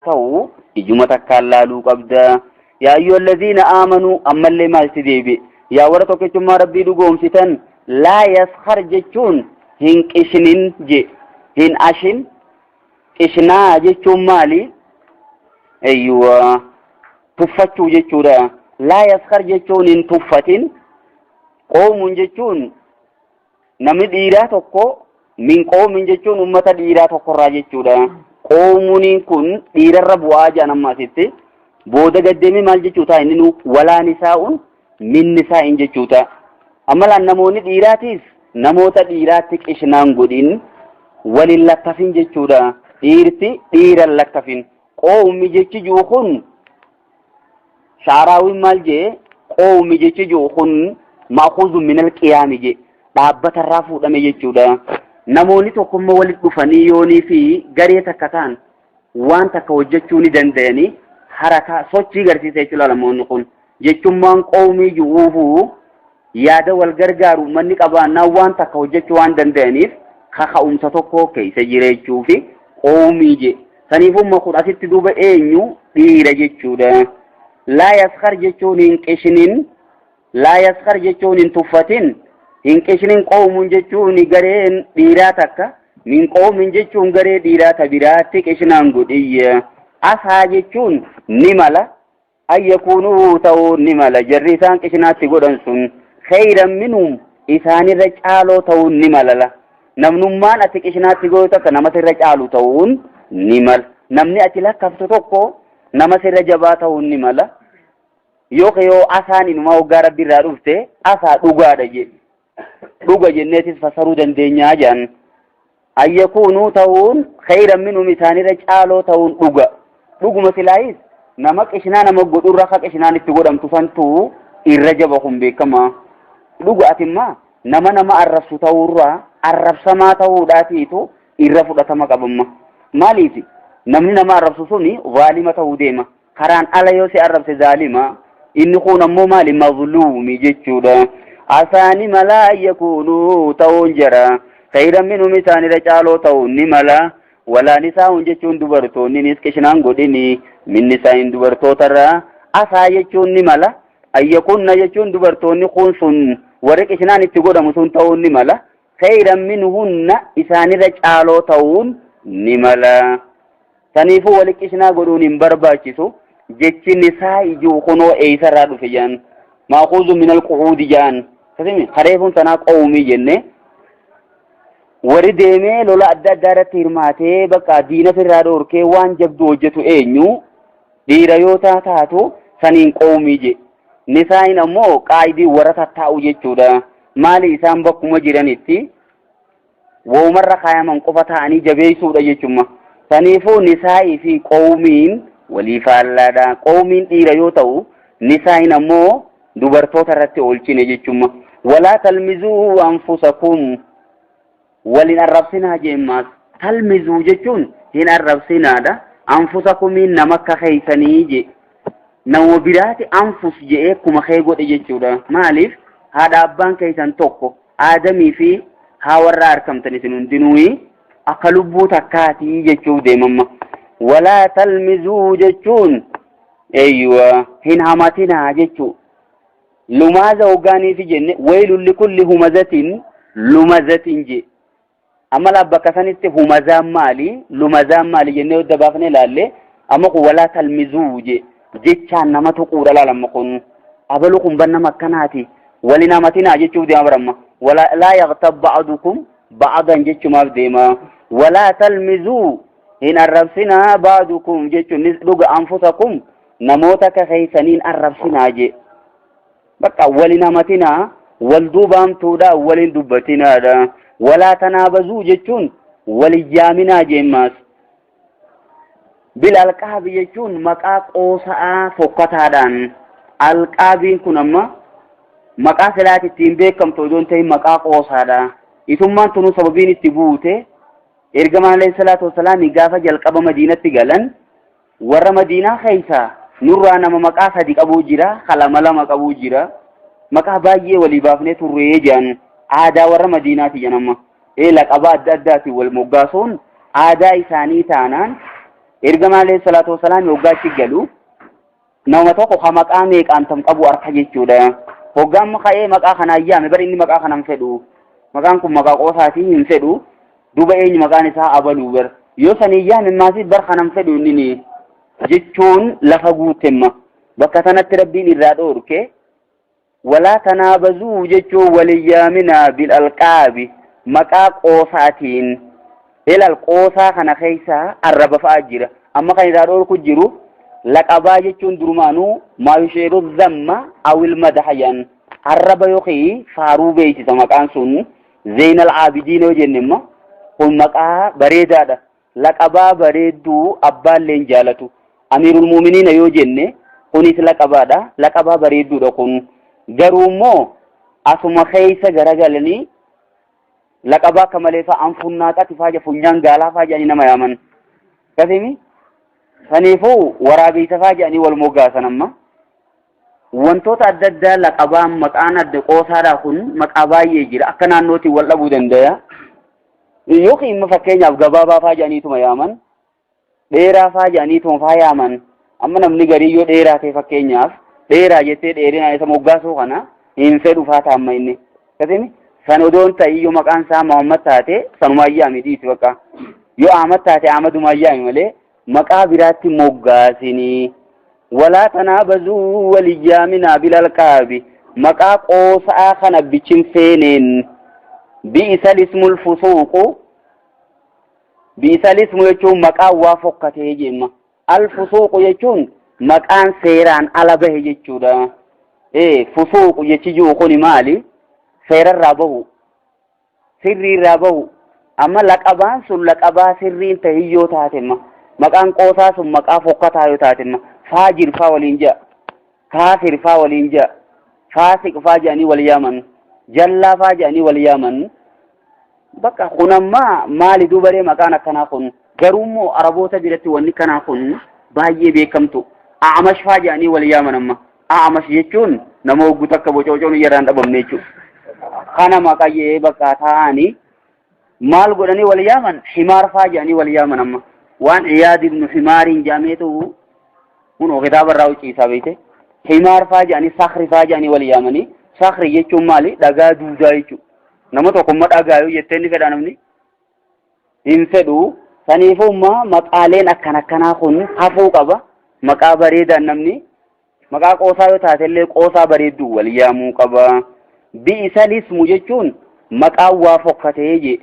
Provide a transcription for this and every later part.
Ta'u ijuma takkaan laaluu qabda. Yaa ayyuhallaziina aamanuu, ammallee maalti deebi'e? Yaa warra tokkichummaa Rabbii dhugoomsitan, laa yaskhar jechuun hin qishnin je, hin ashin. Qishnaa jechuun maali? Eeyyuwa, tuffachuu jechuudha. Laa yaskhar jechuun hin tuffatin. Qoomuun jechuun namni dhiiraa tokko, min qoomin jechuun ummata dhiiraa tokkorraa jechuudha. Qoomuniin kun dhiirarra bu'aa jedhan amma asitti. Booda gaddeemee maal jechuu ta'a inni nu walaa nisaa'uun min nisaa'in jechuu ta'a. Amma laan namoonni dhiiraatiif namoota dhiiraatti qishnaan godhin, walin lakkafin jechuudha. Dhiirti dhiiran lakkafin. Qoomni jechi jiru kun, Shaaraawiin maal jee? Qoowmi jechi jiru kun ma'kuuzun minal qiyaami jee, dhaabbata irraa fuudhame jechuudha. Namoonni tokkummaa walitti dhufanii yoonii fi garee takka ta'an waan takka hojjechuu ni danda'anii, harakaa sochii garsiisa jechuudha namoonni kun. Jechummaan qoowmii jiruufu yaada wal gargaaru uummanni qabaannaan waan takka hojjechuu waan danda'aniif kaka'umsa tokko keessa jira jechuu fi qoowmii je. Saniifuu umma kun asitti duuba eenyu? Dhiira jechuudha. Laa yaskar jechuun hin qishnin, laa yaskar jechuun hin tuffatin, hin qishnin. Qoomuun jechuun gareen dhiiraa takka, min qoomin jechuun garee dhiiraa ta biraatti qishnaan godhiyya. Asaa jechuun ni mala, an yakuunuu ta'uun ni mala, jarri isaan qishnaatti godhan sun kheyran minhum isaanirra caaloo ta'uun ni malala. Namnummaan ati qishnaatti gootu takka nama sirra caalu ta'uun ni mala. Namni ati lakkaftu tokko nama sirra jabaa ta'uun ni mala. Yoo asaan inumaa hoggaa Rabbi irraa dhufte asaa dhugaadha jedhe, dhuga jenneetis fasaruu dandeenyaa jedhan. An yakuunuu ta'uun, kheyran minhum isaanirra caaloo ta'uun dhuga. Dhuguma silaayis nama qishnaa nama godhurra ka qishnaan itti godhamtu santu irra jaba, kun beekama. Dhuga atimmaa nama nama arrabsu ta'uurra arrabsamaa ta'uudhaatiitu irra fudhatama qabamma. Maaliif? Namni nama arrabsu suni zaalima ta'uu deema. Karaan ala yoo si arrabse zaalima, inni kun ammoo maali? Mazluumi jechuudha. Asaani mala an yakuunuu ta'uun jara khayran minhum isaanirra caaloo ta'uun ni mala. Walaa nisaa'uun jechuun dubartoonninis qishnaan godhini, min nisaa'in dubartootarraa. Asaa jechuun ni mala, an yakunna jechuun dubartoonni kun sun warri qishnaan itti godhamu sun ta'uun ni mala, khayran minhunna isaanirra caaloo ta'uun ni mala. Saniifuu wali qishnaa godhuun hin barbaachisu. Jechi nisaa'i ji'u kunoo eeysarraa dhufe jedhan? Maakuuzu min alqu'uudi jedhan. Kasimi kareefuun tanaa qawmii jenne, warri deemee lola adda addaa irratti hirmaatee bakka diina firraa dhoorkee waan jabdu hojjetu eenyu? Dhiira yoo taatu saniin qawmii je. Nisaa'iin ammoo qaayidii warra tattaa'u jechuudha. Maali? Isaan bakkuma jiranitti waumarra kaayaman qofa ta'anii jabeessuudha jechumma. Saniifuu nisaa'ii fi qawmiin walii faallaadha. Qawmiin dhiira yoo ta'u, nisaa'iin ammoo dubartoota irratti oolchine jechumma. Walaa talmizuu anfusakum, walin arrabsinaa jeemmaas. Talmizuu jechuun hin arrabsinaadha. Anfusakumiin nama akka keeysanii je. Nama biraati anfus je'ee akkuma kee godhe jechuudha. Maaliif? Haadha abbaan keeysan tokko, Aadamii fi Haawarraa arkamtan isin hundinuu akka lubbuu takkaatii jechuuf deemamma. Walaa talmizuu jechuun eeyyuwa hin hamatinaa jechuu. Lumaaza hoggaaniifi jenne, waylun likulli humazatin lumazatin je. Amma laa bakka sanitti humazaan maali? Lumazaan maali jennee hodda baafnee ilaalle, amma kun walaa talmizuu je jechaan nama tuquudha laal. Amma kun abalu kun ban nama akkanaati walin hamatinaa jechuuf deema baramma. Wala laa yaghtab ba'dukum ba'dan jechumaaf deema. Walaa talmizuu hin arrabsinaa, ba'dukum jechuun dhuga, anfusakum namoota akka keeysaniin arrabsinaa je. Bakka walin hamatinaa, wal duubaamtuudha walin dubbatinaadha. Walaa tanaabazuu jechuun walin yaaminaa jeemmaas. Bil alqaabi jechuun maqaa qoosa'aa fokkataadhaan. Alqaabiin kun amma maqaa silaati ittiin beekamtu odoo hin ta'in maqaa qoosaadha. Isummaan tunuu sababiin itti buute, ergamaan alayhi salaatu wasalaam gaafa jalqaba Madiinatti galan, warra Madiinaa keessa nurraa nama maqaa sadi qabuu jira, ka lama lama qabuu jira. Maqaa baay'ee walii baafnee turree jedhan, aadaa warra Madiinaati jedhan amma. Laqabaa adda addaatiin wal moggaasuun aadaa isaanii taanaan Ergamaan alayhi salaatu wasalaam hoggaa achi galu nama tokko ka maqaa meeqaan tam qabu arka jechuudha. Hoggaa amma ka'ee maqaa kanaan yaame bar inni maqaa kanan fedhu. Maqaan kun maqaa qoosaatii hin fedhu. Duuba eenyu maqaan isaa abaluu bar. Yoo sanii yaame maasii bar kanan fedhu inni jechuun lafa guutemma. Bakka sanatti rabbiin irraa dhoorke Walaa tanaabazuu jechuun wal hin yaaminaa bil alqaabi maqaa qoosaatiin. Ilaal qoosaa kana keessa arraba fa'aa jira. Amma kan irraa dhoorku jiru laqabaa jechuun durumaanuu maa yushiiru zamma awil madaha jedhan. Arraba yookiin faaruu beeksisa maqaan sun Zeynal Aabidiin yoo jenne immoo kun maqaa bareedaadha. Laqabaa bareedduu abbaalleen jaalatu. Amiirul mu'miniina yoo jenne kunis laqabaadha. Laqabaa bareedduudha kun. Garuu immoo asuma keessa garagalanii laqabaa akka malee fa'a anfunnaaqati faa funyaan gaalaa faa jedhanii nama yaaman. Akkasimi saniifuu waraabeessa faa jedhanii wal moggaasan amma. Wantoota adda addaa laqabaan maqaan adda qoosaadhaa kun maqaa baay'ee jira. Akka naannootiin wal dhabuu danda'a. Yookiin immoo fakkeenyaaf gabaabaa faa jedhaniituma yaaman. Dheeraa faa jedhaniituma faa yaaman. Amma namni garii yoo dheeraa ta'e fakkeenyaaf dheeraa jettee dheerinaan isa moggaasuu kana hin fedhu faa taamma inni. Akkasimi san odoon ta'ii yoo maqaan isaa Muhammad taate sanumaan yaami dhiisi bakka. Yoo Ahmad taate Ahmadumaan yaami malee maqaa biraatti moggaasinii. Walaa tanaabazuu waliyyaaminaa bilalqaabi maqaa qoosa'aa kana bichin feeneen bi'isal ismul fusuuqu bi'isal ismu jechuun maqaan waa fokkatee jemma al fusuuqu jechuun maqaan seeraan ala bahe jechuudha ee fusuuqu jechi jiru kuni maali seerarraa bahu sirrii irraa bahu amma laqabaan sun laqabaa sirriin tahin yoo taatemma maqaan qoosaa sun maqaa fokkataa yoo taatemma faajir faa waliin ja'a kaafir faa waliin ja'a faasiq faa jedhanii wal yaaman jallaa faa jedhanii wal yaaman bakka kun amma maali duubaree maqaan akkanaa kun garuu immoo araboota biratti wanni kanaa kun baay'ee beekamtu a'amash faa jedhanii wal yaaman amma A'amash jechuun nama hogguu takka bococoon yaraan dhabamne jechuudha. Kana maqayyee bakka taa'anii maal godhanii wal yaaman himaar faa jedhanii wal yaaman amma. Waan Iyaad ibnu Himaariin jedhameetu kun kitaaba irraa hucciisaa beekte. Himaar faa jedhanii sakri faa jedhanii wal yaamanii sakri jechuun maali dhagaa duudaa jechuudha. Nama tokko immoo dhagaa yoo jettee ni fedha namni. hin fedhu. Saniifuu immoo maqaaleen akkan akkanaa kun hafuu qaba. Maqaa bareedaan namni maqaa qoosaa yoo taate illee qoosaa bareedduu wal yaamuu qaba. Bi'isa lismu jechuun maqaan waa fokkatee je.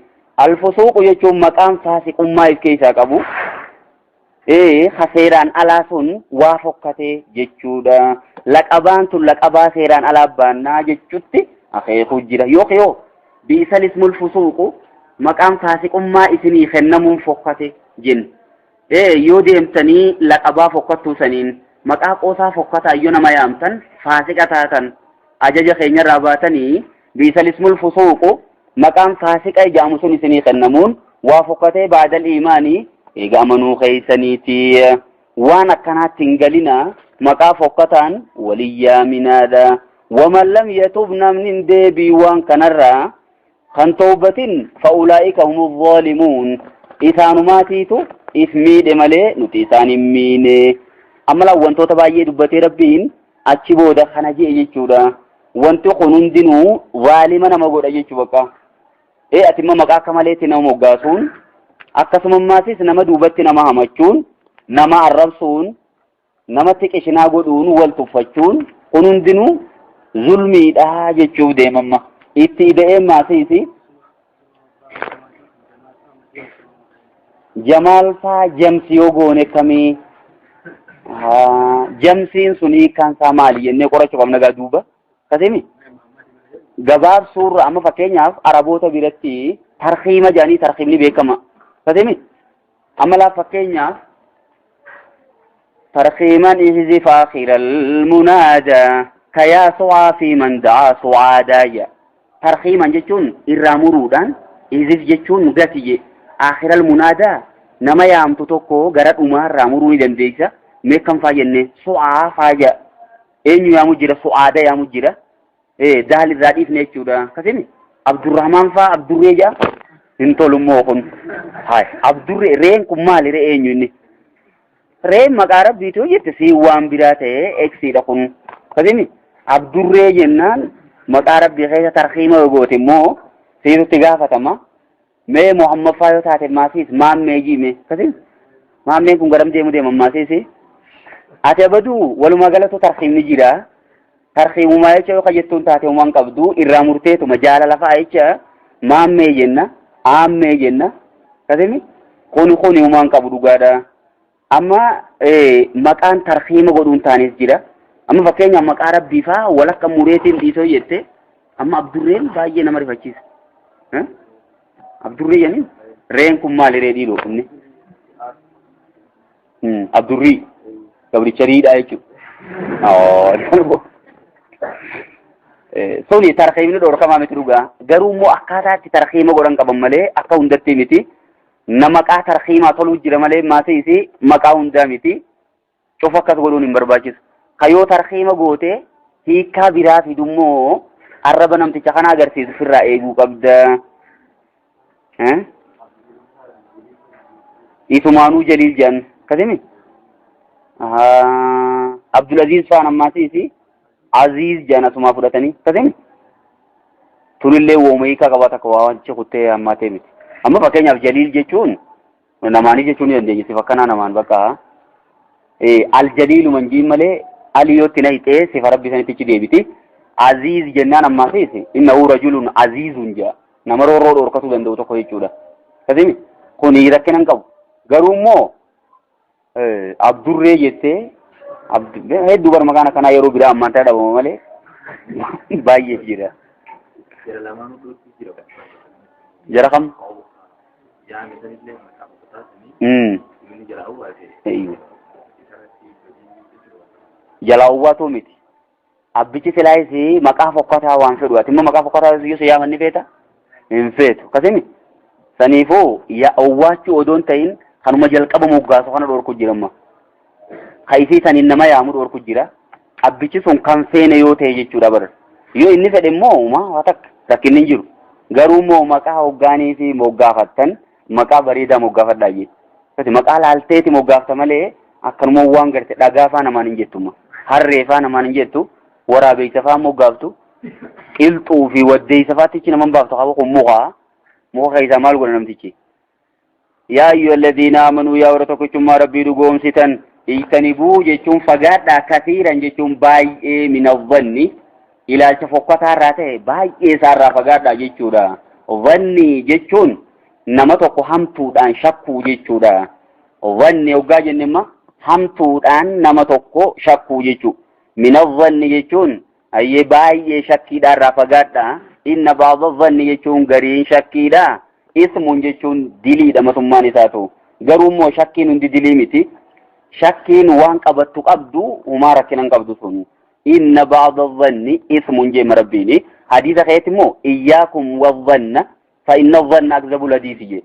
Alfusuuqu jechuun maqaan faasiqummaa if keessaa qabu. Ee ka seeraan alaa sun waa fokkatee jechuudha. Laqabaan tun laqabaa seeraan alaa baannaa jechutti akeekuu jira. Yookiin yoo bi'isa lismul fusuuqu maqaan faasiqummaa isinii kennamuun fokkate jenna. Ee yoo deemtanii laqabaa fokkattuu saniin maqaa qoosaa fokkataa yoo nama yaamtan faasiqa taatan ajaja keenyarraa baatanii bi'isa lismul fusuuqu maqaan faasiqa jedhamu sun isinii kennamuun waa fokkatee baadal iimaanii eega amanuu keeysaniiti. Waan akkanaatti hin galinaa maqaa fokkataan walin yaaminaadha. Waman lam yatub namni hin deebiin waan kanarraa kan tawbatin fa'ulaa'ika humu zaalimuun isaanumaatiitu if miidhe malee nuti isaan hin miine. Amma laa wantoota baay'ee dubbatee rabbiin achi booda kana je'e jechuudha. Wanti kun hundinuu zaalima nama godha jechuu bakka. Ee ati immoo maqaa akka maleetti nama moggaasuun akkasuma ammaasis nama duubatti nama hamachuun nama arrabsuun namatti qishinaa godhuun wal tuffachuun kun hundinuu zulmiidha jechuuf deemamma. Itti ida'ee maasiisi Jamaal faa jamsi yoo goone kamii jamsiin sun hiikkaan isaa maali jennee qorachuu qabna gaa duuba. Akkasimi gabaabsuurra amma fakkeenyaaf araboota biratti tarkiima jedhanii tarkiimni beekama. Akkasimi amma laaf fakkeenyaaf tarkiiman ihzif akhiral munaadaa kayaa su'aa fi man da'aa su'aadaa jedha. Tarkiiman jechuun irraa muruudhaan ihzif jechuun gati je akhiral munaadaa nama yaamtu tokko gara dhumaarraa muruu ni dandeessa. Mee kam faa jennee su'aa faa jedha. Eenyu yaamu jira su'aada yaamu jira daal irraa dhiifne jechuudha akkasimi Abdurrahmaan faa Abdurree jedha hin tolu immoo kun haay Abdurree reen kun maali ree eenyu inni Reen maqaa rabbiiti yoo jette siin waan biraa ta'ee eksiidha kun. Akkasimi Abdurree jennaan maqaa rabbii keessa tarkiima yoo goote immoo siitutti gaafatama. Mee Muhammad faa yoo taate maasiis maammee jiime. Akkasimi maammeen kun garam deemu deema maasiisi. Ati abaduu walumaa galatu tarkiimni jira. Tarkiimumaa jecha yoo kajettuun taate humaan qabdu irraa murteetuma jaalala fa'a jecha maammee jenna aammee jenna. Akkasimi kuni kuni humaan qabu dhugaadha. Amma maqaan tarkiima godhuun taanis jira. Amma fakkeenyaaf maqaa rabbii faa walakka mureetiin dhiisoo jette amma abdurreen baay'ee nama rifachiisa. Abdurree jedhanii reen kun maali ree dhiiroo inni? Abdurrii gabricha riidhaa jechuudha. Suni tarkiimni dhorkamaa miti dhugaa. Garuu immoo akkaataa itti tarkiima godhan qaban malee akka hundatti miti. Na maqaa tarkiimaa toluu jira malee maatii isii maqaa hundaa miti. Cufa akkas godhuun hin barbaachisu. Ka yoo tarkiima goote hiikkaa biraa fidummoo arraba namticha kana agarsiisu ofirraa eeguu qabda. Isumaanuu jaliil jedhan akkasimi? Abdulaziz faan ammaasii fi Aziz jedhan asumaa fudhatanii akkasimi? Tunillee wooma hiikaa qabaata akka waa wanti kuttee ammaa ta'e miti. Amma fakkeenyaaf jaliil jechuun namaanii jechuu ni dandeenya sifa akkanaa namaan bakka aljaliilu manjiin malee alii yoo itti naqxee sifa rabbi sanittichi deebiti. Aziz jennaan ammaasiis innahu rajulun aziizun jedha. Nama roorroo dhoorkatuu danda'u tokko jechuudha. Akkasimi kuni rakkina hin qabu. Garuu immoo Abdurree jettee hedduu bara maqaan akkanaa yeroo biraa ammaan tana dhabama malee baay'ee jira. Jara lamaanuu dhootti jira. Jara kam? Yaa'ame sanillee maqaa boqotaa sanii inni jala awwaate isarratti hojii jiru. Jalaa owwaatuu miti. Abbichi silaayis maqaa fokkataa waan fedhu ati immoo maqaa fokkataa yoo si yaaman ni feeta? Hin feetu. Akkasimi saniifuu ya owwaachuu odoon ta'in kanuma jalqaba moggaasu kana dhorku jira amma. Ka isii saniin nama yaamu dhorku jira. Abbichi sun kan feene yoo ta'e jechuudha bara. Yoo inni fedhe immoo uumaa waa takka rakkinni hin jiru. Garuu immoo maqaa hoggaanii fi moggaafattan maqaa bareedaa moggaafadhaa jee. Ati maqaa laalteeti moggaafta malee akkanuma waan garte dhagaa faa namaan hin jettu. Harree faa namaan hin jettu. Waraabeessa faa moggaaftu. Qilxuu fi waddeessa faattichi naman baaftu qaba kun mukaa. Muka keessaa maal godha namtichi? Yaa ayyuha alladhiina aamanuu yaa warra tokkichummaa rabbii dhugoomsitan ijtanibuu jechuun fagaadhaa kasiiran jechuun baay'ee minadhanni ilaalcha fokkataa irraa ta'e baay'ee isaarraa fagaadhaa jechuudha. Dhanni jechuun nama tokko hamtuudhaan shakkuu jechuudha. Dhanni hoggaa jenne imma hamtuudhaan nama tokko shakkuu jechuudha. Minadhanni jechuun ayyee baay'ee shakkiidhaa irraa fagaadhaa. Inna ba'da dhanni jechuun gariin shakkiidha. Ismuun jechuun diliidha matummaan isaatu. Garuu immoo shakkiin hundi dilii miti. Shakkiin waan qabattu qabdu humaa rakkina hin qabdu sun. Inna ba'da dhanni ismun jeema rabbiini. Hadiisa keessatti immoo iyyaakum wadhanna fa inna dhanna akzabul hadiisi jee.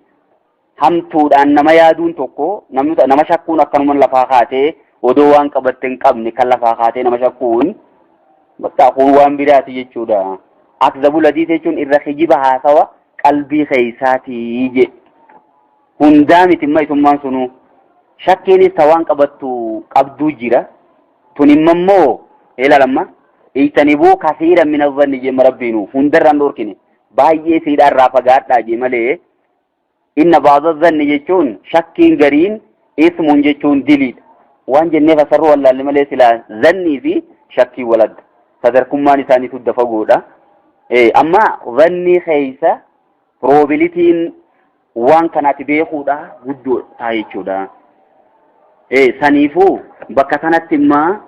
Hamtuudhaan nama yaaduun tokko namni nama shakkuun akkanuma lafaa kaatee odoo waan qabatte hin qabne kan lafaa kaatee nama shakkuun bakka kun waan biraati jechuudha. Akzabul hadiisi jechuun irra kijiba haasawa qalbii keessaati jee. Hundaa miti imma isummaan sunuu. Shakkiinis ta waan qabattu qabduu jira. Tun immoo ilaalamma ijtanibuu kasiiran min azzanni jeema rabbiinu hundarraan dhorkine baay'ee siidhaa irraa fagaadhaa jee malee inna ba'da zanni jechuun shakkiin gariin ismuun jechuun diliidha. Waan jennee fasarruu wallaalle malee silaa zannii fi shakkii waladda. Sadarkummaan isaaniitu adda fagoodha. Amma zannii keessa probabilitiin waan kanaati beekuudha guddoo ta'a jechuudha. Saniifuu bakka kanatti immaa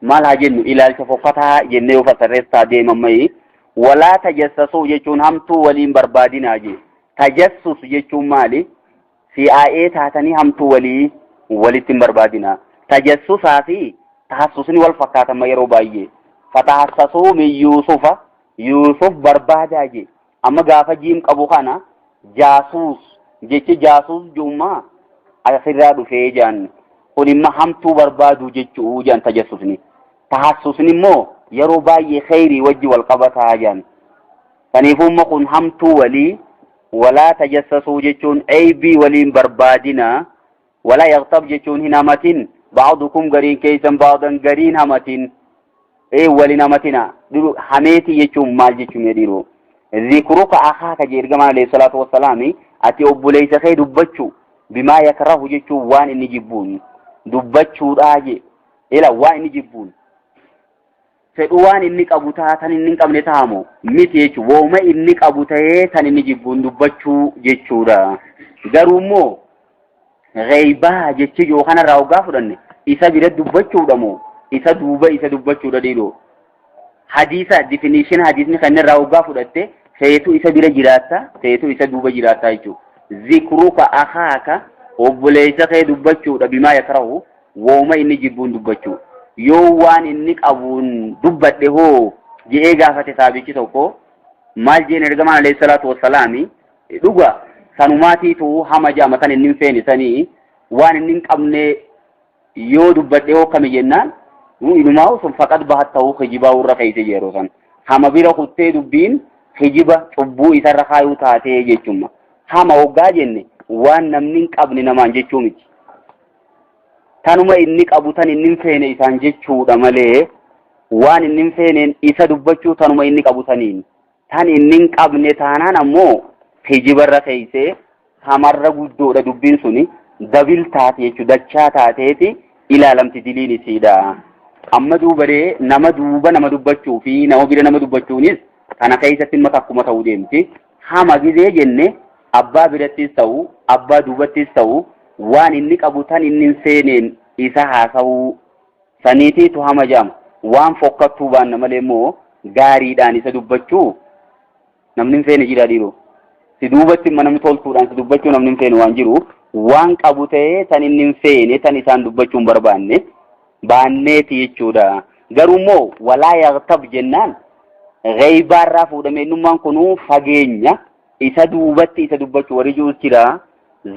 maal haa jennu ilaalcha fokkataa jennee yoo fasarreessaa deeman mayi walaa tajassasuu jechuun hamtuu waliin barbaadinaa jee. Tajassus jechuun maali? CIA taatanii hamtuu walii walitti hin barbaadinaa. Tajassusaa fi tahassusni wal fakkaatan yeroo baay'ee. Fatahassasuu min Yuusufa Yuusuf barbaadaa jee. Amma gaafa jiim qabu kana jaasuus jechi jaasuus ju'ummaa asirraa dhufee jaan kun imma hamtuu barbaaduu jechuu jaan tajassusni. Tahassusni immoo yeroo baay'ee kheyrii wajji wal qabataa jaan. Saniifuu imma kun hamtuu walii walaa tajassasuu jechuun eybii waliin barbaadina. Walaa yaghtab jechuun hin hamatin ba'dukum gariin keessan ba'dan gariin hamatin. Ee walin hamatina. Dhiru hameetii jechuun maal jechuun mee dhiiroo? Zikruka akaaka jee ergamaan alayhi salaatu wassalaami ati obboleessa kee dubbachuu bimaa yakrahu jechuun waan inni jibbuun dubbachuudhaa jee. Ila waan inni jibbuun fedhu waan inni qabu ta'a tan inni hin qabne ta'a moo miti jechuudha. Wooma inni qabu ta'ee tan inni jibbuun dubbachuu jechuudha. Garuu immoo ghaybaa jechi jiru kanarraa hoggaa fudhanne isa bira dubbachuudha moo isa duuba isa dubbachuudha dhiiroo. Hadiisa definition hadiisni kan irraa hoggaa fudhatte feetu isa bira jiraatta feetu isa duuba jiraatta jechuudha. Zikruka akaaka obboleessa kee dubbachuudha bimaa yakrahu wooma inni jibbuun dubbachuu. Yoo waan inni qabuun dubbadhe hoo je'ee gaafate saabichi tokko maal jeen ergamaan alayhi salaatu wassalaami dhuga sanumaatiitu hama ja'ama tan inni hin feene sanii waan inni hin qabne yoo dubbadhe hoo kami jennaan inumaa sun faqad bahat ta'uu kijibaa irra keeyse yeroo san hama bira kuttee dubbiin kijiba cubbuu isarra kaayuu taatee jechumma hama hoggaa jenne waan namni hin qabne namaan jechuu miti tanuma inni qabu tan inni hin feene isaan jechuudha malee waan inni hin feeneen isa dubbachuu tanuma inni qabu saniin Tan inni hin qabne taanaan ammoo kijibarra keeysee hamarra guddoodha dubbiin suni dabil taate jechuudha dachaa taateeti ilaalamti diliin isiidha. Amma duubaree nama duuba nama dubbachuu fi nama bira nama dubbachuunis kana keessatti imma takkuma ta'uu deemti. Hama gizee jenne abbaa birattis ta'u abbaa duubattis ta'u waan inni qabu tan inni hin seeneen isa haasa'uu Saniitiitu hama jedhama. Waan fokkattuu baanna malee immoo gaariidhaan isa dubbachuu namni hin feene jira dhiiroo. Si duubatti immoo namni toltuudhaan si dubbachuu namni hin feene waan jiru waan qabu ta'ee tan inni hin feene tan isaan dubbachuu hin barbaanne baanneeti jechuudha. Garuu immoo walaa yaghtab jennaan gheybaarraa fuudhamee innummaan kunuu fageenya isa duubatti isa dubbachuu warri jiruus jira.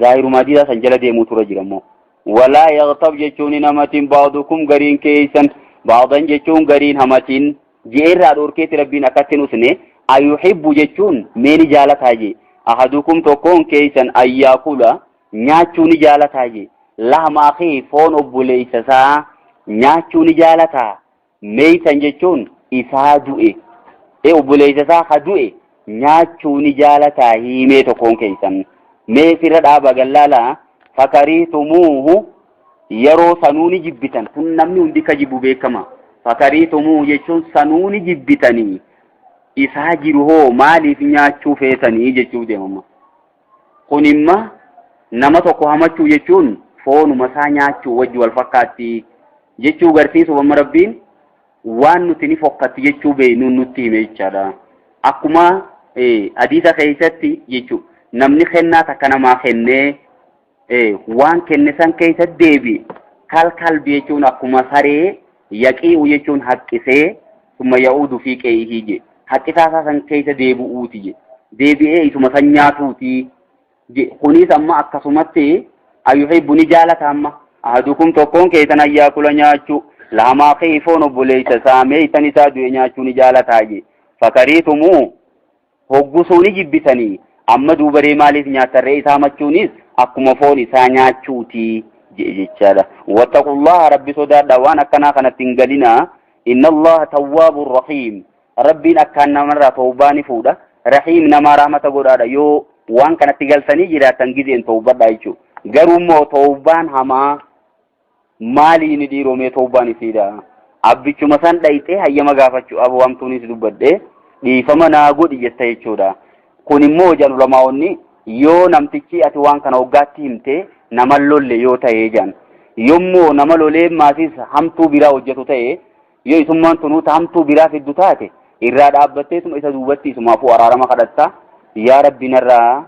Zaahirumaa diidaa san jala deemuu tura jira immoo. Walaa yaghtab jechuun hin hamatin ba'dukum gariin keeysan ba'dan jechuun gariin hamatin je'eerraa dhoorkeeti rabbiin akkatti hin usne ayuhibbu jechuun mee ni jaalataa jee ahadukum tokkoon keeysan ayyaakula nyaachuu ni jaalataa jee lahma akii foon obboleeysa isaa nyaachuu ni jaalataa meeytan jechuun isaa du'e e obboleeysa isaa ka du'e nyaachuu ni jaalataa hiimee tokkoon keeysan mee firra dhaaba gallaala fakariitumuuhu yeroo sanuu ni jibbitan kun namni hundi ka jibbu beekama fakariitumuuhu jechuun sanuu ni jibbitanii isaa jiru hoo maaliif nyaachuu feetanii jechuuf deemama Kun imma nama tokko hamachuu jechuun foonuma isaa nyaachuu wajji wal fakkaatti jechuu garsiisuuf amma Rabbiin waan nuti ni fokkatti jechuu beeknuun nutti hime jechaadha. Akkuma hadiisa keessatti jechuu namni kennaa takka namaa kennee waan kenne san keessa deebi'e kal kalbi jechuun akkuma saree yaqii'u jechuun haqqisee summa ya'uudu fi qe'ihii je haqqisaa isaa san keessa deebi'uuti je deebi'ee isuma san nyaatuuti je kunis amma akkasumatti ayuhibbu ni jaalata amma ahadukum tokkoon keessan ayyaakula nyaachuu laamaa kee foon obboleessa isaa meeytan isaa du'e nyaachuu ni jaalataa je fakariitumuu hoggusuu ni jibbitanii amma duubaree maaliif nyaattarree isaa machuunis akkuma foon isaa nyaachuuti jedhe jechaadha. Wattaqullaha rabbi sodaadha waan akkanaa kanatti hin galinaa. Inna Allaha tawwaabun rahiim. Rabbiin akkaan namarraa tawbaa ni fuudha. Rahiim namaa rahmata godhaadha yoo waan kanatti galtanii jiraattan gizeen tawbadha jechuudha. Garuu immoo tawbaan hamaa maaliini dhiiroo mee tawbaan isiidha. Abbichuma san dhayxee hayyama gaafachuu aboo hamtuunis dubbadhe dhiifama naa godhi jetta jechuudha. Kun immoo jedhan ulamaa'onni yoo namtichi ati waan kana hoggaatti himte nama lolle yoo ta'e jedhan. Yommuu nama lolee maasis hamtuu biraa hojjetu ta'e yoo isummaan tunuu ta hamtuu biraa fiddu taate irraa dhaabbatteetuma isa duubatti isumaafuu araarama kadhatta yaa rabbi narraa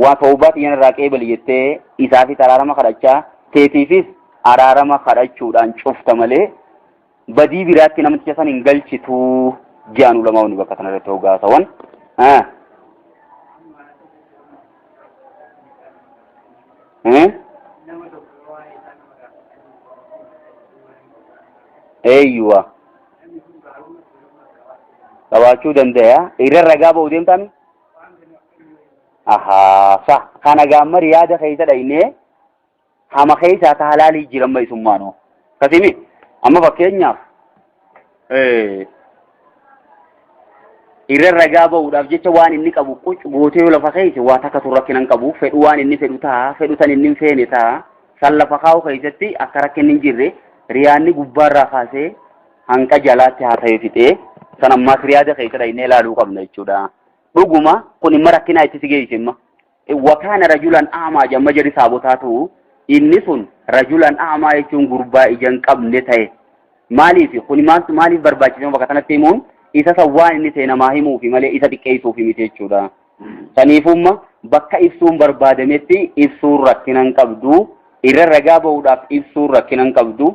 waa tawbaa tiyya narraa qeebali jettee isaafis araarama kadhachaa teetiifis araarama kadhachuudhaan cufta malee badii biraatti namticha san hin galchitu jedhan ulamaa'onni bakka kanarratti hoggaa hasawan. Eeyyuwa. Qabaachuu danda'a. Irra ragaa ba'uu deemtaami? Ahaa, sa. Kana gaamma riyaada keessa dhaynee Hama keessaa ta halaalii jira amma isummaanoo. Akkasimi amma fakkeenyaaf irra ragaa ba'uudhaaf jecha waan inni qabu quc gootee yoo lafa keessa waa takka tun rakkina hin qabu fedhu waan inni fedhu ta'a fedhu san inni hin feene ta'a san lafa kaa'u keessatti akka rakkinni hin jirre riyaanni gubbaarraa kaasee hanqa jalaatti haasa'ee fixee san ammaas riyaada keessa dhaynee ilaaluu qabna jechuudha. Dhuguma kun imma rakkinaa itti si geesse imma. Wakaana rajulan a'maa jamma jedhi saabotaa ta'u inni sun rajulan a'maa jechuun gurbaa ija hin qabne ta'e. Maaliif kun maaltu maaliif barbaachise bakka kanatti himuun isa san waan inni ta'e namaa himuufi malee isa xiqqeessuufi miti jechuudha. Saniifumma bakka ibsuun barbaadametti ibsuun rakkina hin qabdu. Irra ragaa bahuudhaaf ibsuun rakkina hin qabdu.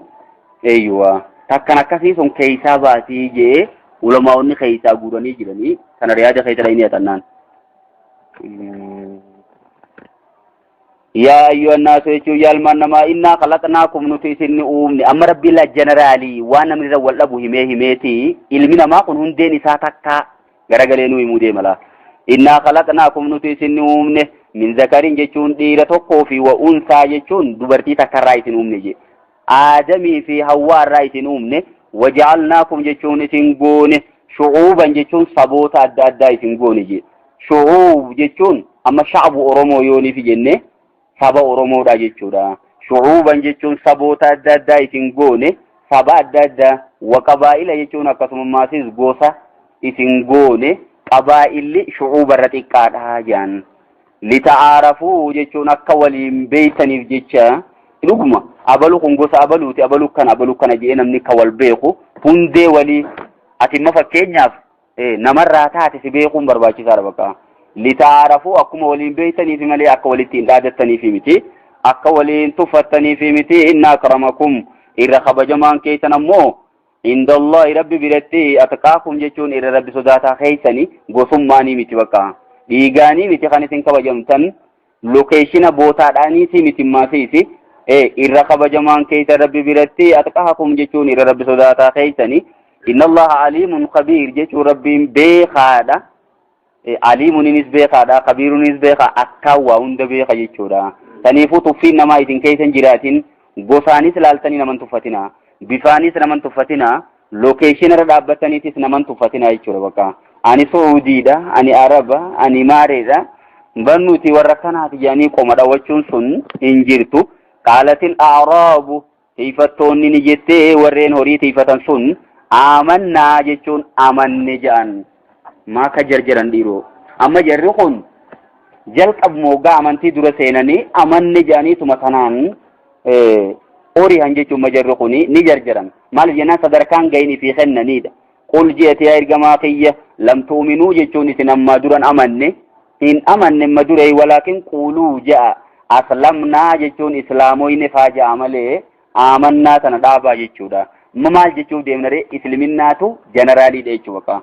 Eeyyuwa. Takkan akkasii sun keessaa baasii jee ulamaa'onni keessaa guuranii jiranii kana riyaada keessa dhayinii haxannaan. Yaa ayyuhan naasu jechuun yaa ilmaan namaa innaa khalaqnaakum nuti isin ni uumne amma rabbiin laa jeneraalii waan namni irra wal dhabu himee himeeti ilmi namaa kun hundeen isaa takkaa garagalee nu himuu deema laa. Innaa khalaqnaakum nuti isin ni uumne min zakarin jechuun dhiira tokkoo fi wa unsaa jechuun dubartii takkarraa isin uumne jee. Aadamii fi Hawwaa irraa isin uumne waja'alnaakum jechuun isin goone shu'uuban jechuun saboota adda addaa isin goone jee. Shu'uub jechuun amma sha'bu Oromoo yooniif jenne saba Oromoodha jechuudha. Shu'uuban jechuun saboota adda addaa isin goone saba adda addaa wa qabaa'ila jechuun akkasumaasis gosa isin goone qabaa'illi shu'uubarra xiqqaadha jedhan. Lita'aarafuu jechuun akka waliin beeytaniif jecha dhuguma abalu kun gosa abaluuti abalu kana abalu kana jedhee namni ka wal beeku hundee walii ati imma fakkeenyaaf namarraa taate si beekuun barbaachisaadha bakka. Lita'aarafuu akkuma waliin beeytaniif malee akka walitti hin dhaadattaniif miti akka waliin tuffattaniif miti inna akramakum irra kabajamaan keessan ammoo Indallahi rabbi biratti atqaakum jechuun irra rabbi sodaataa keessani gosummaanii miti bakka dhiigaanii miti kan isin kabajamtan lokeeshina bootaadhaaniitii miti maasiisi irra kabajamaan keessa rabbi biratti atqaakum jechuun irra rabbi sodaataa keessani innallaha aliimun kabiir jechuun rabbiin beekaadha aliimuninis beekaadha kabiirunis beeka akkaan waa hunda beeka jechuudha saniifuu tuffiin namaa isin keessa hin jiraatin gosaanis laaltanii naman tuffatina bifaanis naman tuffatina lokeeshinarra dhaabbataniitis naman tuffatina jechuudha bakka ani su'uudiidha ani araba ani maareedha barnuti warra kanaati jedhanii qoma dhawachuun sun hin jirtu qaalatil a'raabu tiifattoonni ni jettee warreen horii tiifatan sun aamannaa jechuun amanne jedhan maa ka jarjaran dhiiroo amma jarri kun jalqabuma hoggaa amantii dura seenanii amanne jedhaniituma tanaan orihan jechuun ma jarri kun ni jarjaran maaliif jennaan sadarkaan gahini fi kennaniidha qul je'ete yaa ergamaa kiyya lam tu'minuu jechuun isin ammaa duran amanne hin amanne ma duree walaakin quuluu je'a aslamnaa jechuun islaamoyne faa je'a malee aamannaa tana dhaabaa jechuudha. Amma maal jechuuf deemna ree isliminnaatu jeneraaliidha jechuu bakka.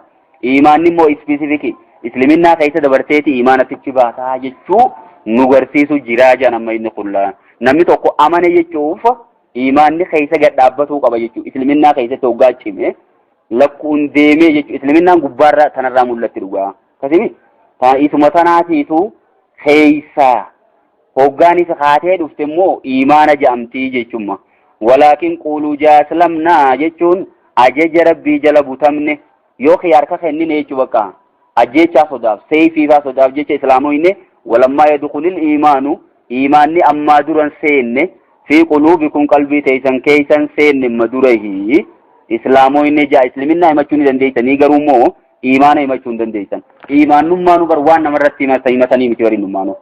Iimaanni immoo ispisifikii isliminaa keessa dabarteeti iimaanatichi baataa jechuu nu garsiisu jiraa jedhan amma inni kullaa. Namni tokko amane jechuuf Iimaanni keessa gad dhaabbatuu qaba jechuudha. Isliminnaa keessatti hoggaa cime lakkuun deemee jechuudha. Isliminnaan gubbaarraa tanarraa mul'atti dhugaa. Akkasimi isuma tanaatiitu keessa hoggaan isa kaatee dhufte immoo iimaana jedhamtii jechumma. Walaakin quuluu jaaslamnaa jechuun ajaja rabbii jala butamne yoo khiyaarka kennine jechuu bakka ajjeechaa sodaaf seeyfii faa sodaaf jecha islaamoyne walammaa yadkhulil iimaanu iimaanni ammaa duran seenne fi quluubikum qalbii teeysan keeysan seenne ma durahi islaamoyne jaa isliminnaa himachuu ni dandeeysanii garuu immoo iimaana himachuu hin dandeeysan iimaannummaanu bar waan namarratti himatanii miti warinnummaanu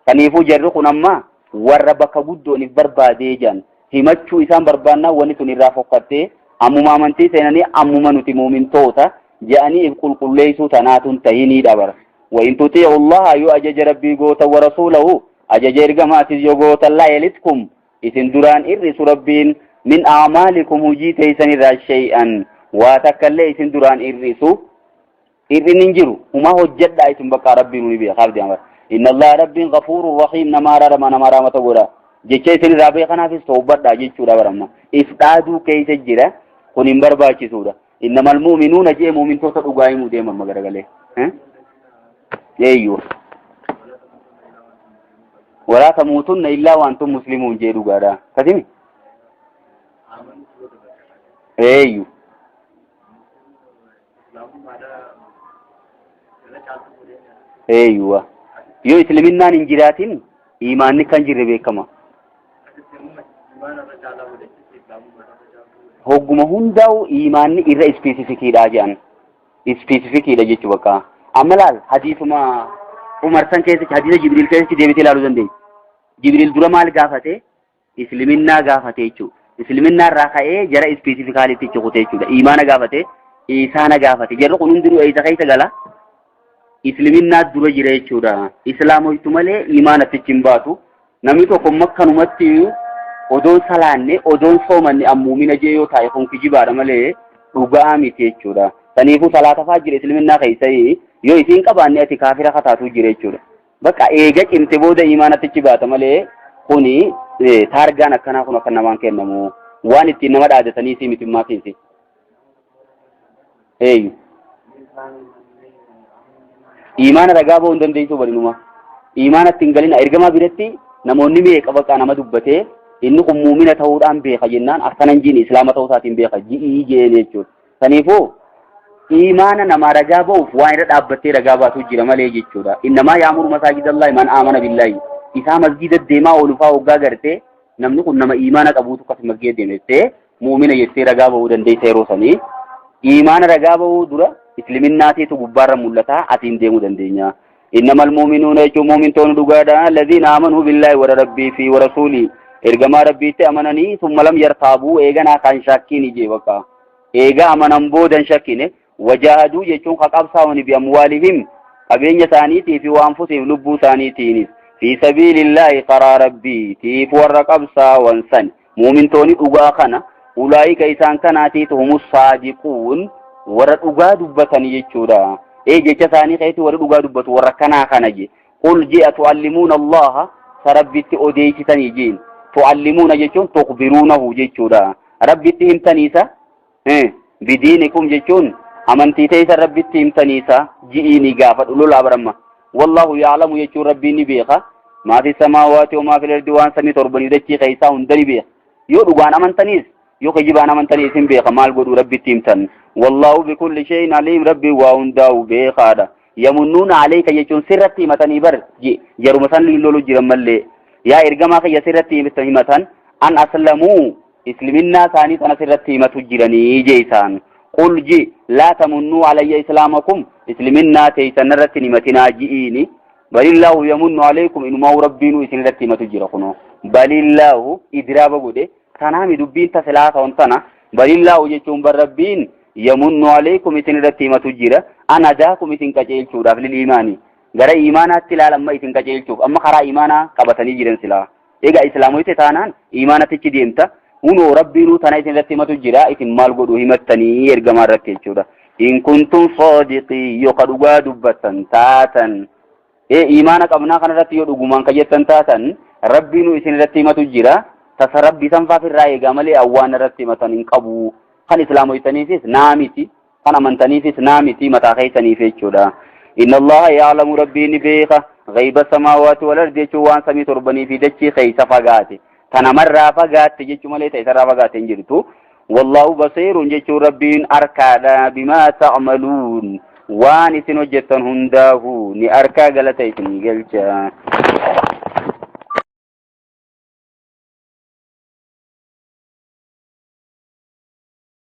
Saniifuu jarri kun amma warra bakka guddoonif barbaadee jedhan himachuu isaan barbaannaan wanni tun irraa fokkattee ammuma amantii seenanii ammuma nuti muumintoota jedhanii if qulqulleessuu tanaatun tahiniidha bara. Wa in tutii'u Allaha yoo ajaja Rabbii gootan wa rasuulahu ajaja ergamaatis yoo gootan laa yalitkum isin duraan irrisu Rabbiin min a'maalikum hujii teessan irraa shay'an waa takkallee isin duraan irrisu Hir'inni hin jiru. Humaa hojjedhaa isin bakka Rabbiin ni beeka abdi amar. Inna Allah Rabbiin ghafuurun rahiim nama araarama nama rahmata godha. Jecha isin irraa beekanaafis tawbadhaa jechuudha baramma. If dhaaduu keessa jira kun hin barbaachisuudha. Innamal mu'minuuna jee mu'mintoota dhugaa himuu deema amma garagalee. Eeyyuu. Walaa tamuutunna illaa waantum muslimuun jee dhugaadha. Kasimi? Eeyyu. Eeyyuwa. Yoo isliminnaan hin jiraatin imaanni kan jirre beekama. Hogguma hundaa'u imaanni irra ispeesifikiidha jedhan. Ispeesifikiidha jechuu bakka. Amma laal hadiisuma Umar san keessatti hadiisa Jibriil keessatti deebitee ilaaluu dandeenya. Jibriil dura maal gaafate? Isliminnaa gaafate jechuudha. Isliminnaa irraa ka'ee jara ispeesifikaalitti itti kute jechuudha. Imaana gaafate, isaana gaafate. Jarri kun hundinuu eessa keessa gala? Isliminnaa dura jira jechuudha. Islaamoytu malee imaanatti hin baatu. Namni tokko makkanumatti odoon salaanne odoon soomanne ammuumina jee yoo taa'e kun kijibaadha malee dhugaa miti jechuudha. Saniifuu salaata fa'aa jira isliminnaa keessa yoo isiin qabaanne ati kaafira kataatu jira jechuudha. Bakka eega cimte booda imaanatti baata malee kuni taargaan akkanaa kun akka namaan kennamu waan ittiin nama dhaadatanii si mitimmaa keessa. Eeyyu. Imaana ragaa ba'uu hin dandeessu barinuma. Imaanatti hin galina. Ergamaa biratti namoonni meeqa bakka nama dubbatee inni kun muumina ta'uudhaan beeka jennaan akkana hin jiin islaama ta'uu isaatiin beeka ji'ii jeen jechuudha. Saniifuu imaana namaa ragaa ba'uuf waan irra dhaabbattee ragaa baatu jira malee jechuudha. Innamaa yaamuru masaajidallahi man aamana billaahi. Isaa masgiida deemaa oolufaa hoggaa gartee namni kun nama imaana qabuutu akkas masgiida deeme jettee mu'mina jettee ragaa ba'uu dandeessa yeroo sanii. Imaana ragaa ba'uu dura isliminnaatiitu gubbaarra mul'ata asiin deemuu dandeenya. Innamal mu'minuuna jechuun mu'mintoonni dhugaadha. Allaziina aamanuu billaahi warra rabbii fi wa rasuulii ergamaa rabbiitti amananii summa lam yartaabuu eeganaa kan shakkiin jee bakka. Eegaa amanan booda hin shakkine wajaahaduu jechuun ka qabsaa'uni bi amwaalihim qabeenya isaaniitii fi waan fusiif lubbuu isaaniitiinis fi sabiilillaahi karaa rabbiitiif warra qabsaawan san muumintoonni dhugaa kana ulaa'ika isaan kanaatiitu humus saadiquun warra dhugaa dubbatan jechuudha. Ee jecha isaanii keessatti warri dhugaa dubbatu warra kanaa kana je. Qul ji'a tu'allimuuna Allaha sa rabbitti odeessitanii jeen. Tu'allimuuna jechuun tukbiruunahu jechuudha. Rabbitti himtaniisa bidiinikum jechuun amantii teessan rabbitti himtaniisa ji'iini gaafadhu lolaa baramma. Wallahu ya'lamu jechuun rabbiin ni beeka. Maa fi samaawaati wa maa fil ardi waan samii torbanii dachii keessaa hunda ni beeka. Yoo dhugaan amantaniis yoo kijibaan amantaniis hin beeka maal godhuu rabbitti himtan. Wallahu bikulli shay'in aliim rabbiin waa hundaa'u beekaadha. Yamunnuuna alayka jechuun sirratti himatanii bar jaruma san lolu jiran mallee yaa ergamaa kiyya sirratti himatan an aslamuu isliminnaa isaanii sana sirratti himatu jiranii jee isaan. Qul ji laa tamunnuu alayya islaamakum isliminnaa teeysan irratti hin himatinaa ji'iini. Balillaahu yamunnu alaykum inumaa rabbiinuu isin irratti himatu jira kunoo. Balillaahu idraaba godhe tanaami dubbiin tasilaa ta'un tana balillaahu jechuun bar rabbiin yamunnu alaykum isin irratti himatu jira an adaakum isin qajeelchuudhaaf lil iimaani gara iimaanaatti ilaala amma isin qajeelchuuf amma karaa iimaanaa qabatanii jiran silaa. Egaa islaamoyte taanaan iimaanatichi deemta. Hunoo rabbiinuu tana isin irratti himatu jira isin maal godhu himattanii ergamaa irratti jechuudha. In kuntum saadiqii yoo ka dhugaa dubbattan taatan. Ee iimaana qabnaa kana irratti yoo dhugumaan ka jettan taatan rabbiinuu isin irratti himatu jira. Tasa rabbi sanfaaf irraa eegaa malee awwaan irratti himatan hin qabu. Kan islaamoytaniifis naa miti. Kan amantaniifis naa miti mataa keessaniif jechuudha. Inna Allaha ya'lamu rabbiin ni beeka ghayba samaawaati wal ardi jechuun waan samii torbanii fi dachii keessa fagaate. Ta namarraa fagaatte jechuu malee ta isarraa fagaatte hin jirtu. Wallaahu basiirun jechuun rabbiin arkaadha bimaa ta'maluun waan isin hojjettan hundaahu ni arkaa galata isinii galcha.